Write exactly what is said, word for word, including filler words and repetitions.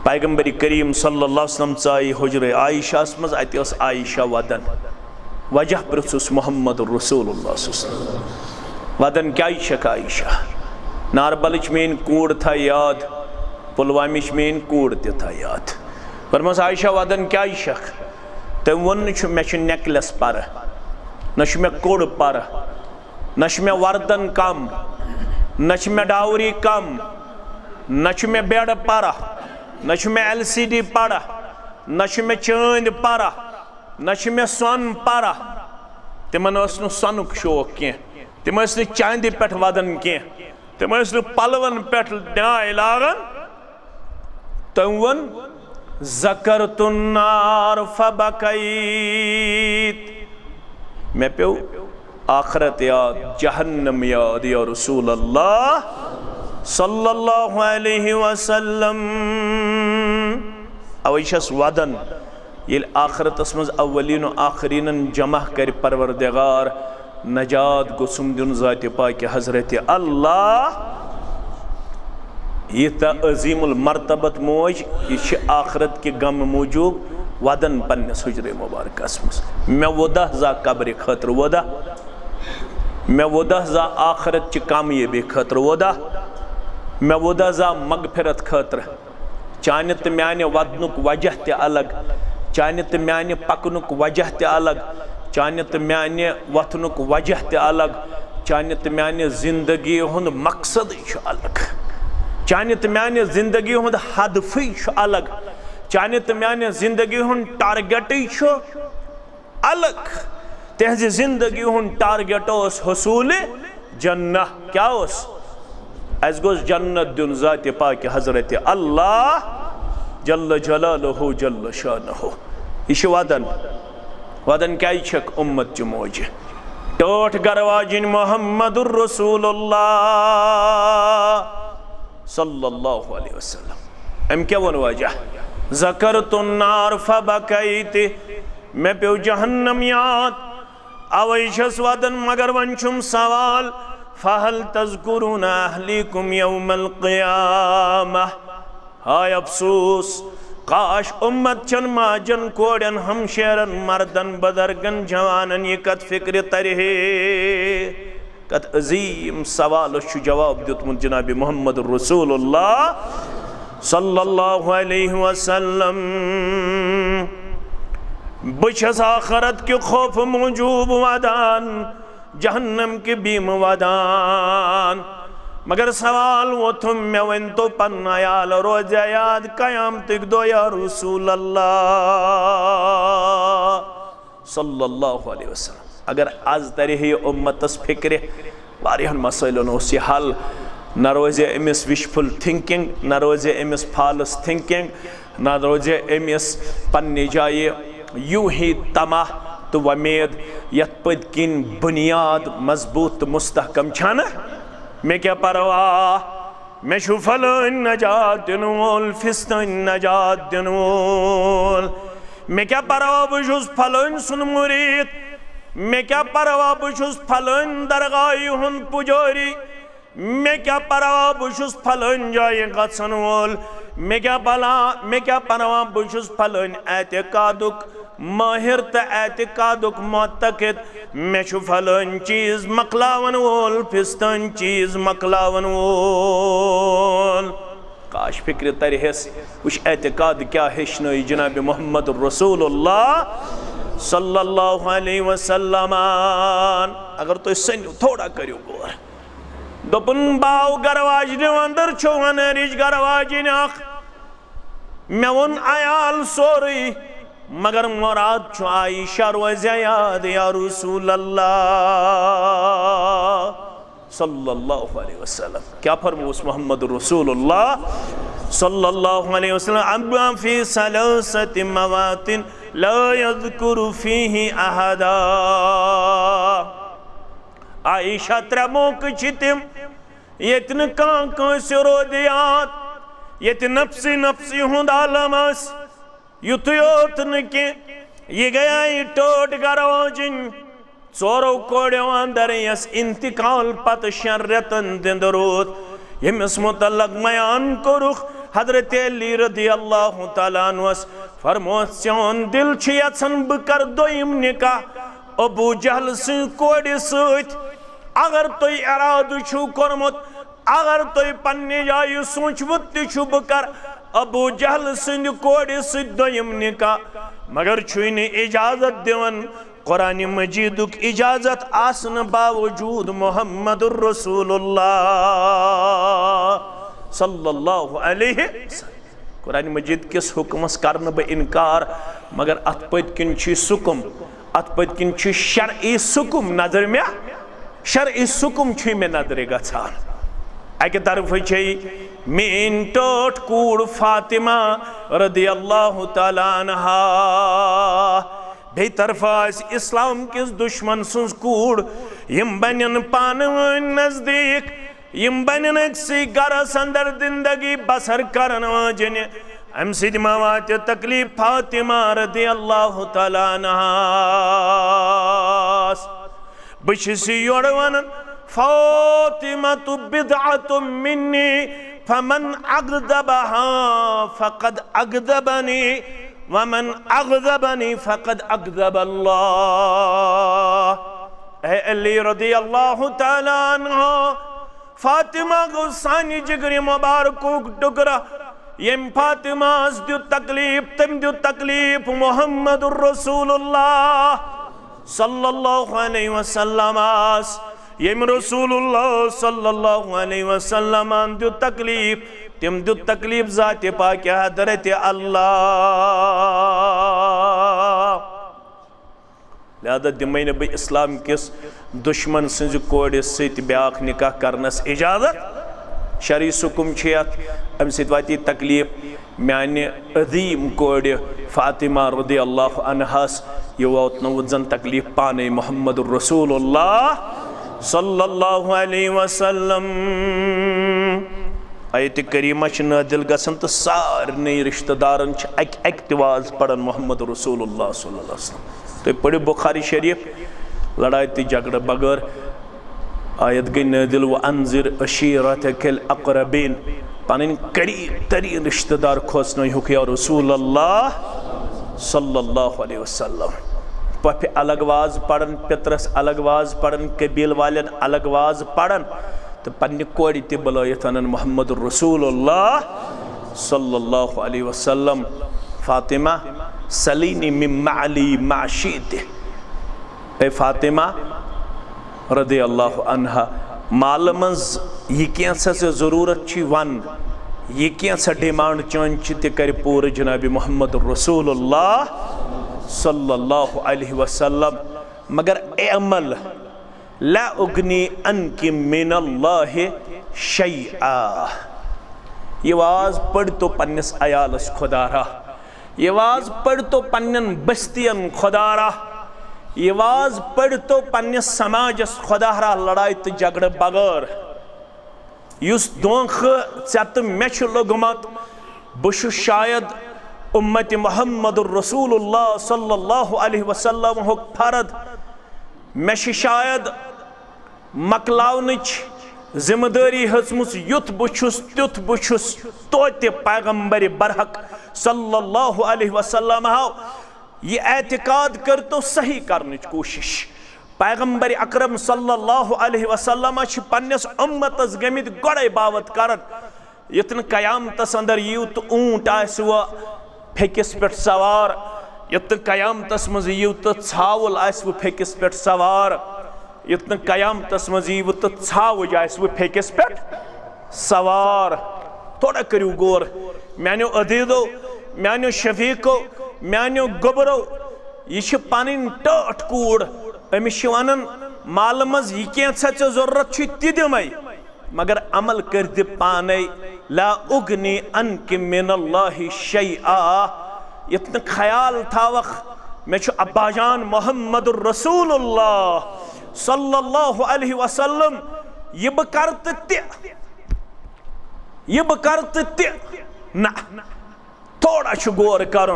پیغمبر کریم صلی اللہ علیہ وسلم ژایہِ حجرِ عائشہس منٛز، اتہِ ٲس عائشہ ودان۔ وجہ پرٛژھُس محمد رسول اللہ صلی اللہ علیہ وسلم، ودان کیٛازِ چھکھ عائشہ؟ ناربلٕچ میٲنۍ کوٗر تھایہِ یاد، پلوامِچ میٲنۍ کوٗر تہِ تھایہِ یاد۔ فرمٲس، عائشہ، ودان کیٛازِ چھکھ؟ تٔمۍ ووٚن، نہٕ چھُ، مےٚ چھُ necklace پرٕ، نہ چھُ مےٚ کوٚڑ پرٕ، نہ چھُ مےٚ وردن کم، نہ چھُ مےٚ dowry کم، نہ چھُ مےٚ بیڑٕ پرٕ، نہ چھُ مےٚ LCD پرٕ، نہ چھُ مےٚ چٲندۍ پرٕ، نہ چھُ مےٚ سۄن پرٕ۔ تِمن اوس نہٕ سۄنُک شوق کینٛہہ، تِم ٲسۍ نہٕ چاندِ پٮ۪ٹھ ودان کینٛہہ، تِم ٲسۍ نہٕ پلون پٮ۪ٹھ نیٛاے لاگان۔ تٔمۍ ووٚن، ذکرت النار فبکیت، مےٚ پیوٚو آخرت یاد، جہنم یاد، یا رسول اللہ صلی اللہ علیہ وسلم۔ اوے چھس ودان، ییٚلہِ آخرتس منٛز اولین و آخرینن جمع کرِ پروردگار، نجات گوٚژھُم دیُن ذاتِ پاکہِ حضرت اللہ۔ ییٖژاہ عظیم المرتبت موج، یہِ چھِ آخرت کہِ غمہٕ موٗجوٗب ودان پننِس حجرِ مبارکس منٛز۔ مےٚ ووٚداہ زا قبرِ خٲطرٕ ووٚداہ، مےٚ ووٚداہ زا آخرت چہِ کامیٲبی خٲطرٕ ووٚداہ، مےٚ ووٚداہ زا مغفرت خٲطرٕ۔ چانہِ تہٕ میانہِ ودنُک وجہ تہِ الگ، چانہِ تہٕ میانہِ پکنُک وجہ تہِ الگ، چانہِ تہٕ میانہِ وۄتھنُک وجہ تہِ الگ، چانہِ تہٕ میانہِ زندگی ہُنٛد مقصدٕے چھُ الگ، چانہِ تہٕ میانہِ زندگی ہُنٛد ہدفٕے چھُ الگ، چانہِ تہٕ میانہِ زندگی ہُنٛد targetٕے چھُ الگ۔ تہنٛزِ زندگی ہُنٛد target اوس حصوٗلِ جنہ۔ کیٛاہ اوس؟ اسہِ گوٚژھ جنت دیُن ذاتِ پاکہِ حضرت اللہ جل جلالہ جل شانہ۔ یہِ چھِ ودان، ودان کیٛازِ چھکھ اُمت چہِ موجہِ؟ ٹٲٹھ گرٕ واجِنۍ محمد رسول اللہ صلی اللہ علیہ وسلم۔ أمۍ کیٛاہ ووٚن وجہ؟ ذکرت النار فبکیت، مےٚ پیوٚو جہنم یاد، اوے چھس ودان۔ مگر وۄنۍ چھُم سوال، فہل تذکرون اہلیکم یوم القیامہ؟ ہائے افسوس، کاش اُمت چٮ۪ن ماجن، کورٮ۪ن، ہمشیرن، مردن، بزرگن، جوانن یہِ کتھ فکرِ ترِ ہے۔ کتھ عظیم سوالس چھُ جواب دیُتمُت جناب محمد رسول اللہ صلی اللہ علیہ وسلم۔ بہٕ چھَس آخرت کہِ خوفہٕ موٗجوٗب ودان، جہنم کہِ بیمہٕ ودان۔ مگر سوال ووٚتھُم، مےٚ ؤنۍتو پنُن عیال روزیا یاد قیامتٕکۍ دۄہ یا رسول اللہ صلی اللہ علیہ وسلم؟ اگر از ترِ ہے یہِ اُمتس فکرِ، واریاہن مسٲیلن اوس یہِ حل۔ نہ روزِ أمِس wishful thinking، نہ روزِ أمِس false thinking، نہ روزِ أمِس پننہِ جایہِ یوٗہی طمع تہٕ وۄمید یتھ پٔتۍ کِنۍ بُنیاد مضبوٗط تہٕ مستحکم چھنہٕ۔ مےٚ کیٛاہ پرواہ، مےٚ چھُ فلٲنۍ نجات دِنہٕ وول، فستٲنۍ نجات دِنہٕ وول۔ مےٚ کیٛاہ پرواہ، بہٕ چھُس فلٲنۍ سُنٛد مُریٖد۔ مےٚ کیٛاہ پرواہ، بہٕ چھُس فلٲنۍ درگاہہِ ہُنٛد پُجٲری۔ مےٚ کیٛاہ پرواہ، بہٕ چھُس فلٲنۍ جایہِ گژھن وول۔ مےٚ کیٛاہ بلا، مےٚ کیٛاہ پرواہ، بہٕ چھُس فلٲنۍ اعتقادُک مٲہِر تہٕ اعتقادُک معتقد۔ مےٚ چھُ فلٲنۍ چیٖز مۄکلاون وول، فستٲنۍ چیٖز مۄکلاون وول۔ کاش فکرِ ترِ ہس، وٕچھ اعتقاد کیٛاہ ہیٚچھنٲے جناب محمد رسول اللہ صلی اللہ علیہ وسلم۔ اگر تُہۍ سٔنِو، تھوڑا کٔرِو غور۔ دوٚپُن، باو گرٕ واجنہِ اندر چھُ ونٲرِچ گرٕ واجِنۍ اکھ۔ مےٚ ووٚن عیال سورُے، مگر مراد چھُ عائشہ روزِ یاد یا رسول اللہ صلی اللہ علیہ وسلم۔ کیٛاہ فرمووُس محمد رسول اللہ صلی اللہ علیہ وسلم؟ اما فی ثلاثت مواطن لا یذکر فیہ احدا۔ عائشہ، ترٛےٚ موقعہٕ چھِ تِم، ییٚتہِ نہٕ کانٛہہ کٲنٛسہِ روزِ یاد، ییٚتہِ نفسی نفسی ہُنٛد عالم آسہِ۔ یُتُے یوت نہٕ کینٛہہ، یہِ گٔیے ٹٲٹھ گرٕ واجِنۍ۔ ژورو کورٮ۪و اندر یس انتقال پتہٕ شٮ۪ن رٮ۪تن زِندٕ روٗد، ییٚمِس متعلق بیان کوٚرُکھ، حضرت علی رضی اللہ تعالیٰ عنہس فرموو، چون دل چھُ یژھان بہٕ کرٕ دوٚیِم نکاح ابو جہل سٕنٛزِ کورِ سۭتۍ۔ اگر تُہۍ ارادٕ چھُو کوٚرمُت، اگر تُہۍ پننہِ جایہِ سوٗنٛچمُت تہِ چھُو بہٕ کرٕ ابو جہل سٕنٛدِ کورِ سۭتۍ دوٚیِم نکاح، مگر چھُے نہٕ اجازت دِوان، قرآن مجیدُک اجازت آسنہٕ باوجود محمد رسول اللہ صلی اللہ علیہ وسلم۔ قرآن مجید کِس حکمس کرنہٕ بہٕ انکار، مگر اتھ پٔتۍ کِنۍ چھُ سُکم، اتھ پٔتۍ کِنۍ چھُ شرعی سُکم نظر مےٚ، شرعی سُکم چھُ مےٚ نظرِ گژھان۔ اکہِ طرفہٕ چھے میٲنۍ ٹٲٹھ کوٗر فاطمہ رضی اللہ تعالیٰ عنہا، بیٚیہِ طرفہٕ آسہِ اسلام کِس دشمن سٕنٛز کوٗر، یِم بنن پانہٕ وٲنۍ نزدیٖک، یِم بنن أکسٕے گرس اندر زندگی بسر کرن واجنہِ۔ امہِ سۭتۍ ما واتہِ تکلیف فاطمہ رضی اللہ تعالیٰ عنہاس؟ بہٕ چھُس یورٕ ونان، فاطمہ بضعة منی، فمن اغضبها فقد اغضبنی، ومن اغضبنی فقد اغضب اللہ۔ اے علی رضی اللہ تعالیٰ عنہ، فاطمہ گوٚو سانہِ جگرِ مبارکُک ٹُکرٕ۔ ییٚمۍ فاطمہس دیُت تکلیف، تٔمۍ دیُت تکلیف محمد رسول اللہ صلی اللہ علیہ وسلمس۔ ییٚمۍ رسول اللہ صلی اللہ علیہ وسلمن دیُت تکلیف، تٔمۍ دیُت تکلیف ذاتِ پاکہِ حضرت اللہ۔ لہذا دِمے نہٕ بہٕ اسلام کِس دشمن سٕنٛزِ کورِ سۭتۍ بیاکھ نکاح کرنس اجازت۔ شرعی سُکم چھُ یتھ، امہِ سۭتۍ واتی تکلیف میانہِ عظیم کورِ فاطمہ رضی اللہ عنہس۔ یہِ ووت نہٕ وُزن تکلیف پانے محمد رسول اللہ صلی اللہ علیہ وسلم۔ آیت کریمہ چھِ نازل گژھان تہٕ سارنٕے رشتہٕ دارن چھِ اکہِ اکہِ تہِ واز پران محمد رسول اللہ صلی اللہ علیہ وسلم۔ تُہۍ پٔرِو بخاری شریف، لڑایہِ تہٕ جھگڑٕ بغٲر۔ آیت گٔے نازل، وَأَنذِرْ عَشِيرَتَكَ الْأَقْرَبِينَ۔ پنٕنۍ قریب ترین رشتہٕ دار کھوژنٲیہُکھ یا رسول اللہ صلی اللہ علیہ وسلم۔ پۄپھِ الگ واز پران، پِترس الگ واز پران، قبیل والٮ۪ن الگ واز پران، تہٕ پننہِ کورِ تہِ بُلٲیِتھ انان محمد رسول اللہ صلی اللہ علیہ وسلم۔ فاطمہ، سلینی من معلی معشیتِ۔ اے فاطمہ رضی اللہ عنہا، مالہٕ منٛز یہِ کینٛژھا ژےٚ ضروٗرت چھُے وَن، یہِ کینٛژھا ڈیمانڈ چٲنۍ چھِ، تہِ کرِ پوٗرٕ جناب محمد رسول اللہ صلی اللہ علیہ وسلم۔ مگر اے عمل، لا اغنی عنک من اللہ شیئا۔ یہِ واز پٔرۍتو پننِس عیالس خدا را، یہِ واز پٔرۍتو پننٮ۪ن بستین خدا را، یہِ واز پٔرۍتو پننِس سماجس خدا را، لڑایہِ تہٕ جھگڑٕ بغٲر۔ یُس دھونکھٕ ژےٚ تہٕ مےٚ چھُ لوٚگمُت، بہٕ چھُس شاید اُمتِ محمد رسول اللہ صلی اللہ علیہ وسلم ہُک فرد۔ مےٚ چھِ شاید مۄکلاونٕچ ذمہٕ دٲری ہیٚژمٕژ، یُتھ بہٕ چھُس، تیُتھ بہٕ چھُس توتہِ پیغمبر برحق صلی اللہ علیہ وسلم ہاو۔ یہِ اعتقاد کٔرتو صحیح کرنٕچ کوٗشش۔ پیغمبر اکرم صلی اللہ علیہ وسلم چھِ پننِس اُمتس گٔمٕتۍ گۄڈے باوت کران، یُتھ نہٕ قیامتس اندر یِیِو تہٕ اوٗنٹ آسہِ وۄنۍ پھیٚکِس پٮ۪ٹھ سوار، یُتھ نہٕ قیامتس منٛز یِیِو تہٕ ژھاوُل آسہِ وۄنۍ پھیٚکِس پٮ۪ٹھ سوار، یُتھ نہٕ قیامتس منٛز یِیِو تہٕ ژھاوٕج آسہِ وۄنۍ پھیٚکِس پٮ۪ٹھ سوار۔ تھوڑا کٔرِو غور، میانیو عزیزو، میانیو شفیقو، میانیو گوٚبرو، یہِ چھِ پنٕنۍ ٹٲٹھ کوٗر۔ أمِس چھِ ونان، مالہٕ منٛز یہِ کینٛژھا ژےٚ ضروٗرت چھُے، تہِ دِمے، مگر عمل کٔرۍ زِ پانے، لا اغنی عنک من اللہ شیئا۔ یُتھ نہٕ خیال تھاوکھ، مےٚ چھُ ابا جان محمد رسول اللہ صلی اللہ علیہ وسلم، یہِ بہٕ کرٕ تہٕ تہِ، یہِ بہٕ کرٕ تہٕ تہِ نہ۔ تھوڑا چھُ غور کرُن۔